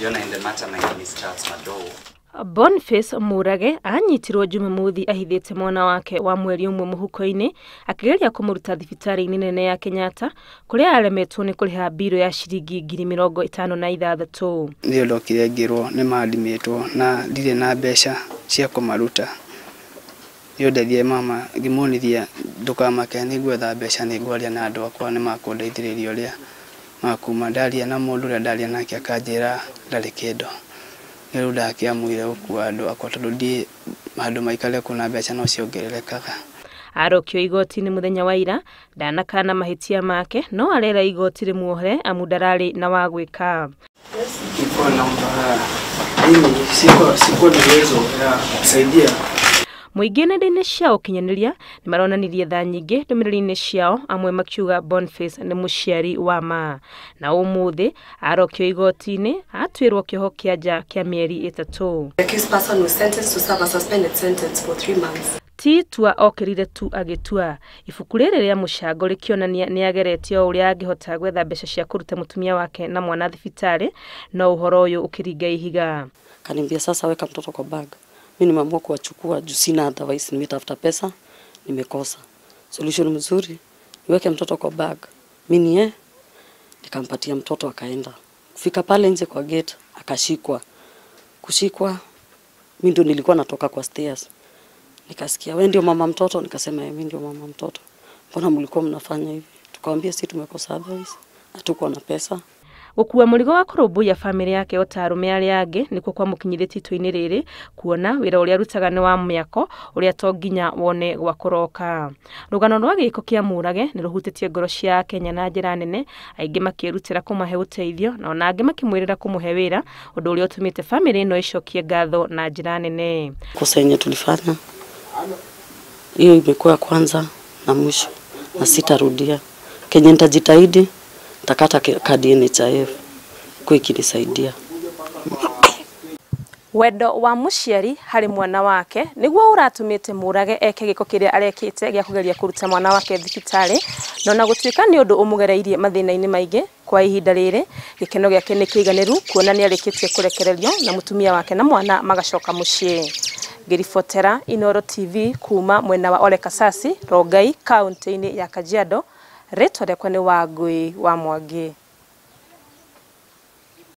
Yona, in the matter, my name is Charles Mado. Boniface Murage anyitirwo Jumamothi ahithĩte mwana wake wa mweri ũmwe mũhuko-inĩ akĩgeria kũmũruta thibitarĩ-inĩ nene ya Kenyatta kũrĩa aremetwo nĩ kũrĩha mbirũ ya ciringi 56,000. Nĩyo ndokire ngĩrwo nĩ mandimĩtwo na ndirĩ na mbeca cia kũmaruta. Nĩyo ndathire mama ngĩmuonithia ndũkamake nĩ ngwetha mbeca nĩ ngwaria na andũ akwa nĩ makũndeithĩrĩria ũrĩa makuma. Ndaria na mũndũ ũrĩa ndaria nake akanjĩra ndarĩ kĩndũ. Rĩu ndakĩamũire gũkua andũ akwa tondũ ndiĩ handũ maikare kuna mbeca no ciongererekaga. Arokio igoti-inĩ mũthenya wa ira ndanakana mahĩtia make no arera igoti rĩmuohere amu ndararĩ na wa gwĩka. Sikuwa na uwezo ya kusaidia. Mũingĩ nenda-inĩ cia ũkinyanĩria nĩ maronanirie tha nyingĩ ndũmĩrĩri-inĩ ciao, amwe makiuga Boniface nĩ mũciari wa ma. Na ũmũthĩ arokio igoti-inĩ atuĩrwo kĩoho kĩa nja kĩa mĩeri 3. The accused person was sentenced to serve a suspended sentence for 3 months. Ti itua okĩrire tu agĩtua. Ibuku rĩrĩ rĩa mũcango rĩkĩonania nĩ ageretie o ũrĩa angĩhota gwetha mbeca cia kũruta mũtumia wake na mwana thibitarĩ, no ũhoro ũyũ ũkĩringa ihiga. Kaniambia sasa weka mtoto kwa bag. Mimi nimeamua kuwachukua juu sina otherwise, nimetafuta pesa nimekosa. Solution mzuri niweke mtoto kwa bag. Mimi nie nikampatia mtoto akaenda. Kufika pale nje kwa gate akashikwa. Kushikwa mimi ndo nilikuwa natoka kwa stairs. Nikasikia wewe ndio mama mtoto, nikasema mimi ndio mama mtoto. Mbona mlikuwa mnafanya hivi? Tukamwambia sisi tumekosa otherwise, hatukuwa na pesa. Gũkua mũrigo wa kũrũmbũiya bamĩrĩ yake o ta arũme arĩa angĩ nĩkuo kwamũkinyithĩtie itua-inĩ rĩrĩ, kuona wĩra ũrĩa arutaga nĩ wa mĩako ũrĩa to nginya wone gwa kũroka. Rũgano rwa gĩko kĩa Murage nĩ rũhutĩtie ngoro cia Akenya na njĩra nene, aingĩ makĩĩrutĩra kũmahe ũteithio na ona angĩ makĩmwĩrĩra kũmũhe wĩra, ũndũ ũrĩa ũtũmĩte bamĩrĩ ĩno ĩcokie ngatho na njĩra nene. Kosa yenye tulifanya hiyo imekuwa kwanza na mwisho na sitarudia. Kenye nitajitahidi takata kadi NHIF kwa ikinisaidia. Wendo wa mũciari harĩ mwana wake nĩguo ũratũmĩte Murage eke gĩko kĩrĩa arekĩte gĩa kũgeria kũruta mwana wake thibitarĩ, no na gũtuĩka nĩ ũndũ ũmũgereirie mathĩna-inĩ maingĩ kwa ihinda rĩrĩ, gĩkeno gĩake nĩ kĩiganĩru kuona nĩ arĩkĩtie kũrekererio na mũtumia wake na mwana magacoka mũciĩ. Ngĩribotera Inooro TV kuma mwena wa Ole Kasasi, Rongai, kaunti-inĩ ya Kajiado, rĩtwa rĩakwa nĩ Wangui wa Mwangi.